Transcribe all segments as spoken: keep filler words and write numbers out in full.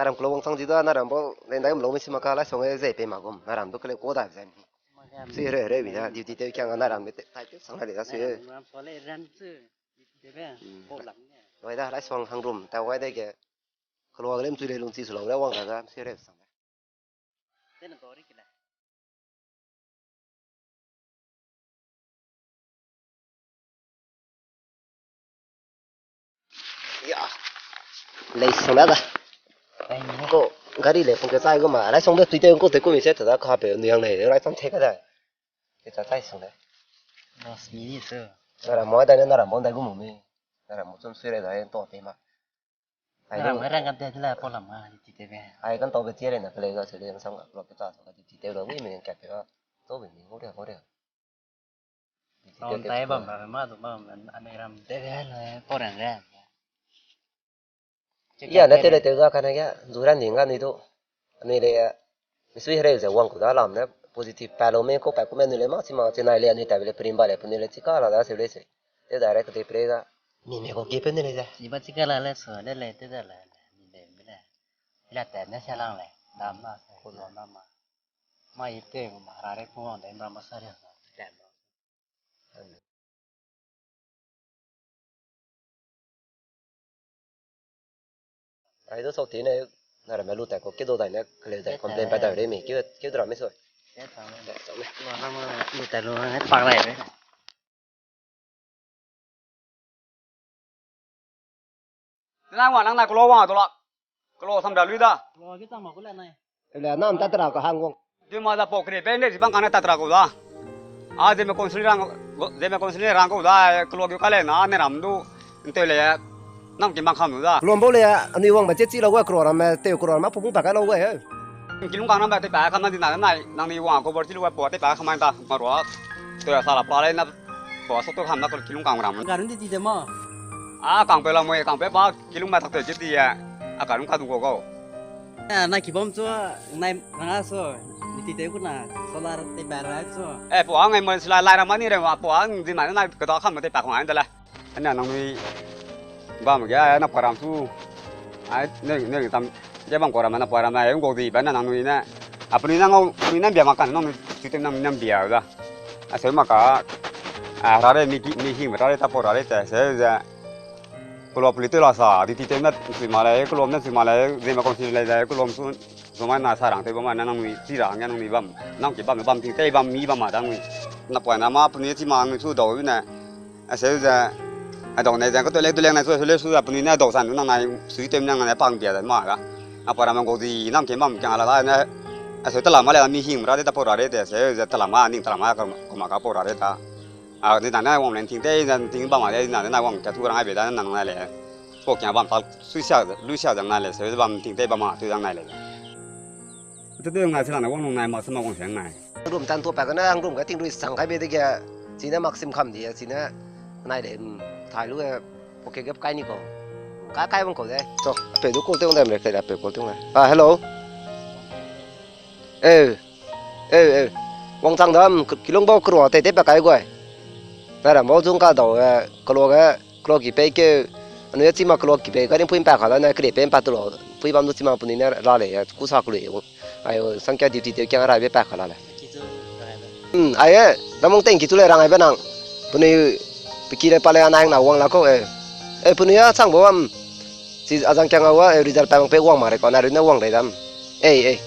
Naram kelo wangchang di da, naram bo, lendai mlo mi si maka, lai song e ze pe ma gum, naram du kele ko da ze mi. Si re re mi da, duty tew kiang naram mi te, tai tew sang na le da si. Hmm. Wai da, lai song hang rum, ta wai de ge. Kelo ge lem chui le lung chi su lau le wang da da, si re sang. Ya. Lei sang da da. Ko gari le pung ke chai gu ma, lai song de tui te ko te ko mi se ta da ka pe ni yang nei, lai song te ka da. Ke ta chai sang da. Los mi ni su. Naram mo da ne naram mo da gu mo mi. Naram mo chum sui re da en to te ma. Ai, ram ram kan te la po lam ma ti te be. Ai kan to be tie le na kele ga se le sang lo ke ta so ka ti te lo ni me ka pe ga. To be ni ho de ho de. Ton tai bam ba ma du bam an ram te be le po ran re. Ya, na te le te ga ka na ga, zu ran ni ga ni du. Anui le, misui hereu ze wang ku da lam ne, positive pa lo me ko pa ku me anui le ma, chi ma, chi nai le anui ta be le prim ba le, penui le chi ka la da se le se. Te da re ku te pre ga, mi me ko ge pe ni le ze. Chi ba chi ka la le so, le le te da le, mi le, mi le. Chi la te ne se lang le, dam na se, ko lo na ma. Ma i te ma ra re pu wang de, ma ma sa re, te ma. Ai, du sau ti ne, na ramme lu tai ko, ke du dai ne, kele dai, complain pa dai re mi, ke, ke dra mi so. Lu tai lu, pak lai re. Nang wa nang na kelo wa du la. Kelo sam da lui da. Kelo ke chang ma ku le nai. Le nam ta tra ka hang wang. Di ma da po kri pe ne si bang ka ne ta tra ku da. A Zeme council rang, Zeme council rang ku da, kelo ke ka le na ne ram du. Nte le, nam ki bang kham du da. Kelo bo le, anui wang ba che chi la wa kelo ram me, te kelo ram ma pu pu pa ka lo wa he. Kilung kang ram ba te pa kham na di na nai, nang ni wang ko bor chi lu wa po te pa kham ta, ma ro. Te sa la pa le na. Pua so to kham na ko kilung kang ram. Garun di ti de ma. A kang pe la mo, kang pe pa kilung ma tak te di ya. A garun ka du ko ko. A na ki bom chu nai ranga so. Di ti de ku na solar te ba ra so. Eh, pua ngai mo sila lai ram ni re ma, pua di ma na ka da kham te pa kham ai da la. Ana nang nui bam ge na pua ram su. Ai ne ne tam ge bam ko ram na pua ram ai ngok di ba na nang nui na. A penui na ngau nui na bia ma kan nang nui chu te nang nui na bia da. A seu ma ka, a, rare mi ki, mi hing rare ta po rare te, se ze. Kelo peli te la sa, di ti te na sui ma le, kelo na sui ma le, ze ma kong si le ze, kelo su, su ma na sa rang te ba ma na nang nui, si rang ya nang nui bam, nang ki bam, bam ting te bam mi bam ma dang nui. Na pua na ma penui si ma nang nui su dau ne. A seu ze, a dau ne ze, ka to le du leng na su, su le su, a penui na dau san nang nai, sui te nang nai pang bia da ma ga. Na pua na ma go di, nang ki bam kiang la la ne. A seu ta la ma le mi hing rare ta po rare te, seu ze ta la ma, ning ta la ma, ka, ka ma ka po rare ta. A, ni na na wang len ting te, na ting ba ma le, na na wang ka tu rang ai be da, na nang na le. Ko kia bam ta, sui sia, lui sia zang na le, se bam ting te ba ma, tu zang na le. Tu tu ngai se na wang nung nai ma, se ma wang se ngai. Rum tan to pa ka na, rum ka ting lui sang kai be de ge, si na mak sim kham di, si na nai le, mm, thai lu ge, okay ge kai ni ko. Kai kai bang ko de. So, pe du ko te wang da me ke da pe ko te wang. Ah, hello. Eh. Eh, eh. Wangchang dam, k-, kilung bau kerua tei tei pa kai guai. Na ram bau zung ka dau, eh, kelo ge, kelo ki pei ke, anu ya chima kelo ki pei, ka ring pui mpa ka la, na kere pei mpa tu lo, pui bam du chima puni na la le, ya, ku sa ku le, ai, o, sangkia duty te kiang rai be pa ka la le. Hmm, ai, eh, ramung teng ki tu le rang ai be nang, puni, piki le pa le ana hang na wang la ko, eh. Eh, puni ya chang bau am, si azang kiang a wa, eh, result pa mang pe wang ma re ko, na ru na wang re dam. Eh, eh.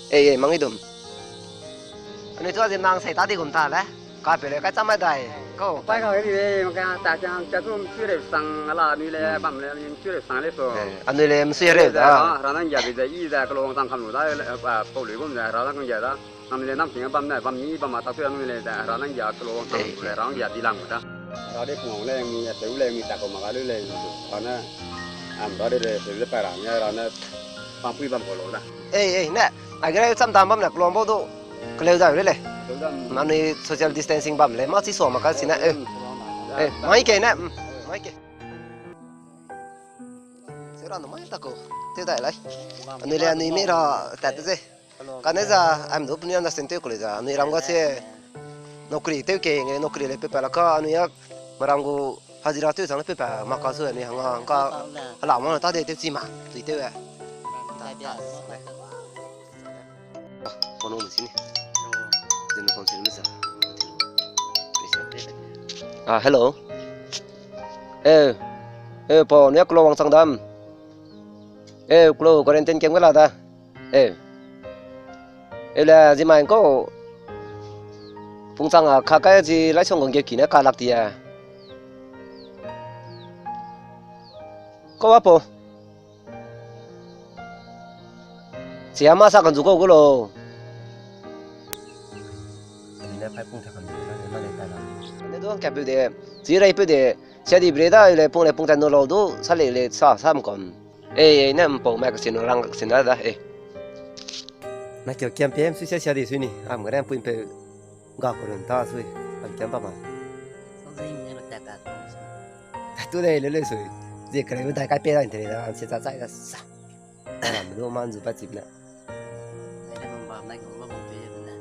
Eh, eh, mang i dum. Anui chua zi nang sai ta di gum ta le. Ka pe le ka cham mai dai. Ko. Pai ka di le, ma ka ta chang ta tu msui re sang la, anui le bam le, msui re sang le so. Eh, anui le msui re da. Ra nang ya bi da i da, ka long sang kam lu da, eh, pa, pau lui gum da, ra nang ya da. Nang le nam ting bam na, bam ni, bam ma ta tu anui le da, ra nang ya ka long sang le, ra nang ya di lang da. Ra de pung le mi, ya te le mi ta ko ma ga le le. Ra na, am ra de le, se le pa ra, ya ra na, pam pui bam ko lo da. Eh, eh, ne. Ai, gere cham dam bam na, kelong bau du. Keleu da le le. Keleu da. Nang ni social distancing bam le, ma chi so ma ka si na, eh. Eh, mai ke na, mm, mai ke. Se ra no mai ta ko. Te dai lai. Anui le anui mi ra ta te ze. Ka ne za, am du puni understand te ko le za. Anui ram ga se. Nokri te ke, nge nokri le pe pa la ka, anui ya. Maram gu Hajira tew chang le pe pa ma ka su ni hang a, ka hala ma ta de tew chi ma, tui tew e. Ah, phone on sini. Zeme council me sa. Ah, hello. Eh, eh, pa, ne klo wangchang dam. Eh, klo quarantine kem ga la da. Eh. Eh, le, zi mai ko. Pungchang a kha kai zi lai song gong ge ki ne ka lak ti a. Ko wa po. Sia ma sa kan zu ko gu lo. Ani ne pai pung ta kan zu na, ma le ta la. Ne du hang ka peu de, zi rai peu de, sia di bre da, le pung le pung ta no lo du, sa le le sa, sa m kom. Eh, eh, ne mpau mai ka sin rang ka sin da da, eh. Na kio kiam pem su sia sia di su ni, am ga ran pui pe ga ko run ta su, am kiam pa ma. Sa zi ne lo ta ta. Tu de le le su. Zi kare dai kai pe da intere da, se ta sai da sa. Ram du man zu pa chip na. Ai, na bam bam, na gum bam bam pe na.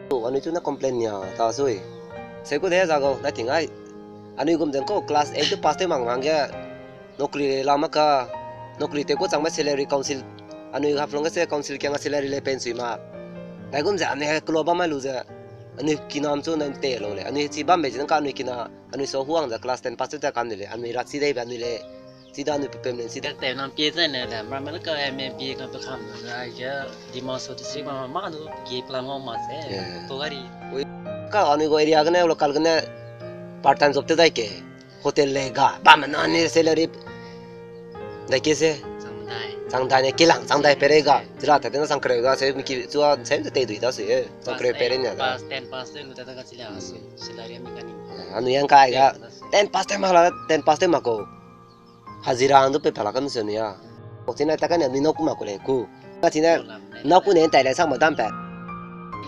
Tu, anui chu na complain nia, ta sui. Se ku de za go, na ting ai. Anui gum den ko class eight to pass te mang mang ge. Nokri la ma ka. Nokri te ku chang ma salary council. Anui Haflong ge se council kiang a salary le pen sui ma. Dai gum ze anui kelo bam mai lu ze. Anui kinam chu na te lo le. Anui chi bam be jin ka anui kina. Anui so huang ze class ten pass te kam de le. Anui rat chi dei be anui le. Chi da anui pe permanent chi da. Te nam pie zai ne le, mra me ka M A B ka pe kam na ge, Dima Hasao district ma, ma nu ge plan ngau ma se, Yeah. To gari. Ui, ka anui go area gene, local gene, part time job te dai ke, hotel le ga, bam na ni salary dai ke se. Changdai. Changdai ne kilang, changdai pere ga, jira ta te na chang kere ga, se mi ki, chua, se te te dui da se, eh, chang kere pere nia da. Pass, ten pass te lu ta da ga chile, Hmm. Salary mi ka ni. Eh, anui yang kai ga, Ten pass te. Ten pass te ma la, ten pass te ma ko. Hazira ndu pe pala kam se ni a. Ko chine ta ka ne ni nau ku ma ku le ku. Ka chine nau ku ne tai le sang ma dam pe.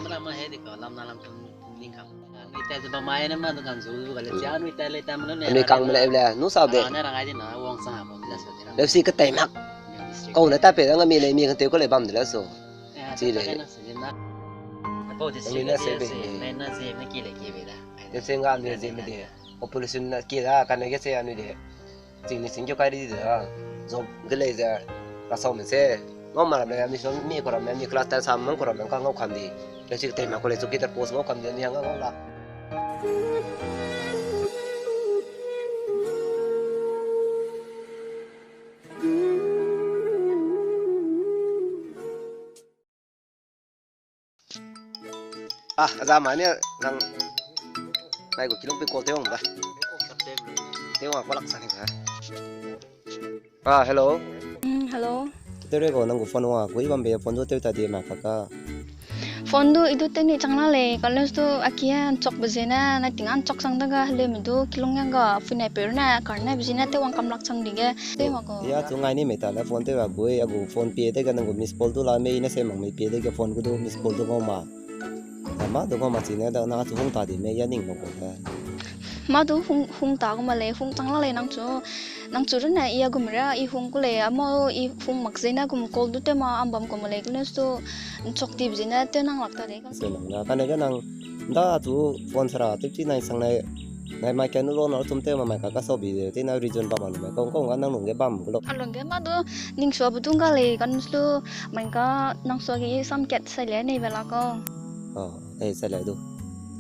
Mra ma he di ko lam na lam tum ning kam. Ni ta ba mai ne ma du kan zu du ga le sia ni ta le ta ma ne. Ni kang le le nu sa de. Na rang ai di na wang sa ko la so de. Le si ka tai mak. Ko ne ta pe dang mi le mi kan te ko le bam de la so. Chi le. Ko de si na se be. Na se na ki le ki be da. De se nga ni se me de. Population na ki da ka ne ge se anui de. Ching ni ching keu kai di de da. Job ge lei ze, ka sau me se. Ngau ma ram le, mi so mi ko ram me, mi class ten sam mang ko ram me, ka ngau kam di. Le chik te ma ko le chuk ki ta post ngau kam di, ni ngau ngau la. Ah, aza ma ne nang nai gu kilung pe call te wang da. Te wang ko lak sa ni ga. Ah, hello. Mm, hello. Te re go nang gu phone wa, gu i bam be phone du te ta di ma ka ka. Phone du i du te ni chang la le, college du a ki a nchok be ze na, na ting a nchok sang da ga, le me du kilung yang ga, phone ai pe na, kar na be ze na, te wang kam lak chang di ge, te ma ko. Ya chu ngai ni me ta le phone te wa gu, a gu phone pie de ga nang gu miss call du la me, i na se mang me pie de ga phone gu du miss call du ngau ma. Ma du ngau ma chi ne da na chu hung ta di me ya ning lo ko da. Ma du hung, hung ta gu ma le, hung chang la le nang chu. Nang chu rune i a gum ra, i hung ku le, a mo i hung mak ze na gum call du te ma am bam ko ma le, kune su nchok di be ze na te nang lak ta de. Se nang na, ka ne ga nang da chu phone sara te chi nai sang nai. Nai mai ka nu lo na chum te ma mai ka ka so bi de, te na reason ba ma nu mai kong kong ga nang lung ge bam ku lo. A lung ge ma du ning sua bu dung ga le, ka nu su mai ka nang sua ge sam kat sai le nei be la ko. Oh, eh, sai le du.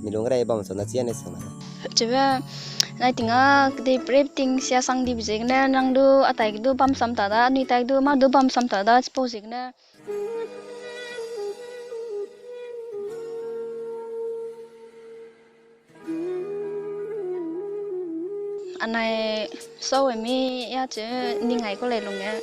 Mi lung rai bam so na chia ne sang na. Chebe, nai ting a, kedei prep ting sia sang di be ze ne, nang du, a tai du bam sam ta da, nui tai du, ma du bam sam ta da, suppose ne. Anai sau e mi ya che ning ai ko le lung e.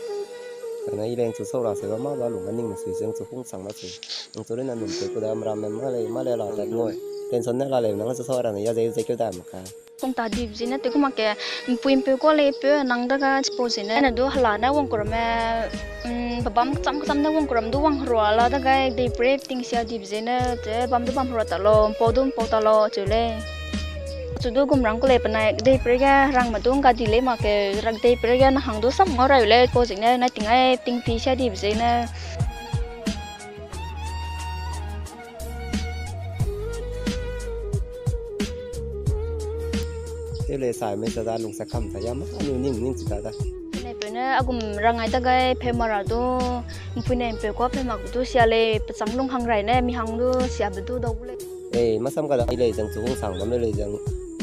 Anai i leng chu sau ra se ba ma ba lung a ning ma sui se chu hung sang ma sui. Nang chu rin a num te ku da mra me ma le ma le la ta ngoi. Tension ne la le nang chu sau ra ne ya ze ze keu da ma ka. Kung ta di zine te ku ma ke mpui mpeu ko le peu nang da ga suppose ne na du hala na wang kuram e. Mm, babam kacham kacham ne wang kuram du wang herua la da gai dei prep ting sia di zene te bam du bam herua ta lo, mpau du mpau ta lo, chu le. Chu du gum rang ku le penai dei prep ge rang ma du nga di le ma ke rak dei prep ge na hang du sam ngau rai le ko zine na ting ai ting pi sia di zene. Te le sai me sa da lung sa kam ta ya ma, anu ning ning chi ta da. Peu ne agum rangai ta gai pe mara du, mpui ne peu kua pe mak du sia lei, pechang lung hang rai ne, mi hang du sia be du dau gu lei. Ei, masam ka da, i lei zang chu hung sang bam lei lei zang,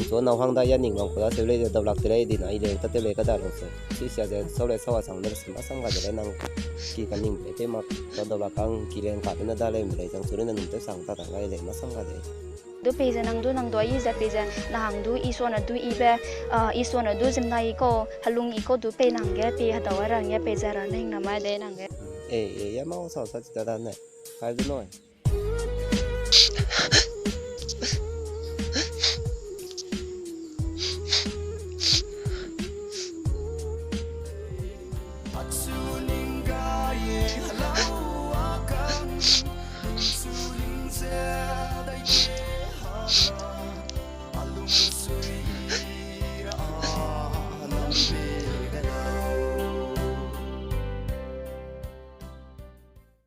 chu nau hang da ya ning bam ku da, seu lei ze dau lak te lei di na, i lei ta te lei ka da lung se. Si sia ze, sau lei sau a sang de, masam ka de lei nang, ki ka ning pe te mak, ta dau lak kang, ki leng ka te na da lei, mi lei zang chu lei na ning te sang ta ta gai lei, masam ka de. Du pei ze nang du nang dua i ze pei ze, na hang du i suana du i be, ah, i suana du zimna i ko, helung i ko du pei nang ge, pei hedau a rang ge, pei ze ra ning na mai de nang ge. Ei, ei, ya mau sau sa chi ta da ne. Kai du noi.